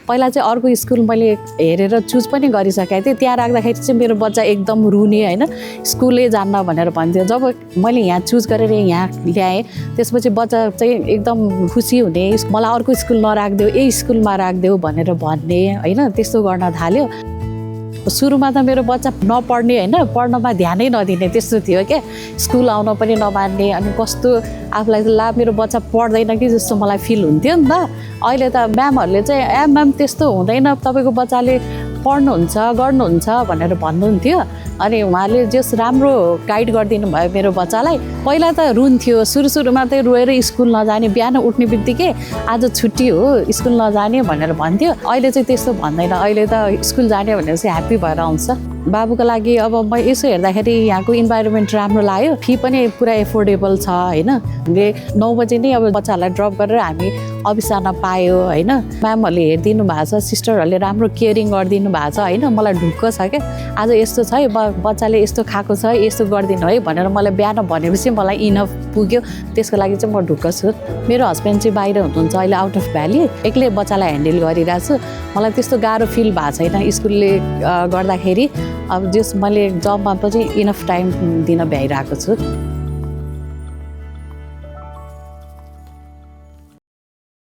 पहिला चाहिँ अर्को स्कुल मैले हेरेर चुज पनि गरिसकेको थिएँ। त्यहाँ राख्दाखेरि चाहिँ मेरो बच्चा एकदम रुने होइन, स्कुलै जान्न भनेर भन्थ्यो। जब मैले यहाँ चुज गरेर यहाँ ल्याएँ त्यसपछि बच्चा चाहिँ एकदम खुसी हुने, मलाई अर्को स्कुल नराखिदेऊ यही स्कुलमा राखिदेऊ भनेर भन्ने होइन, त्यस्तो गर्न थाल्यो। सुरुमा त मेरो बच्चा नपढ्ने होइन, पढ्नमा ध्यानै नदिने त्यस्तो थियो क्या, स्कुल आउन पनि नमान्ने। अनि कस्तो आफूलाई ला मेरो बच्चा पढ्दैन कि जस्तो मलाई फिल हुन्थ्यो नि त। अहिले त म्यामहरूले चाहिँ म्याम त्यस्तो हुँदैन, तपाईँको बच्चाले पढ्नुहुन्छ गर्नुहुन्छ भनेर भन्नुहुन्थ्यो। अनि उहाँले जस राम्रो गाइड गरिदिनु भयो मेरो बच्चालाई। पहिला त रुन्थ्यो, सुरुमा चाहिँ रोएर स्कुल नजाने, बिहान उठ्ने बित्तिकै आज छुट्टी हो स्कुल नजाने भनेर भन्थ्यो। अहिले चाहिँ त्यस्तो भन्दैन, अहिले त स्कुल जाने भनेर चाहिँ ह्याप्पी भएर आउँछ। बाबुको लागि अब म यसो हेर्दाखेरि यहाँको इन्भाइरोमेन्ट राम्रो लाग्यो, फी पनि पुरा एफोर्डेबल छ होइन। हामीले 9 बजे नै अब बच्चाहरूलाई ड्रप गरेर हामी अफिस जान पायो होइन। म्यामहरूले हेरिदिनु भएको छ, सिस्टरहरूले राम्रो केयरिङ गरिदिनु भएको छ होइन। मलाई ढुक्क छ क्या, आज यस्तो छ है बच्चाले यस्तो खाएको छ है, यस्तो गरिदिनु है भनेर मलाई बिहान भनेपछि मलाई इनफ पुग्यो। त्यसको लागि चाहिँ म ढुक्क छु। मेरो हस्बेन्ड चाहिँ बाहिर हुनुहुन्छ अहिले, आउट अफ भ्याली, एक्लै बच्चालाई ह्यान्डल गरिरहेको छु। मलाई त्यस्तो गाह्रो फिल भएको छैन स्कुलले गर्दाखेरि। अब जस मैले जबमा पनि इनफ टाइम दिन भ्याइरहेको छु।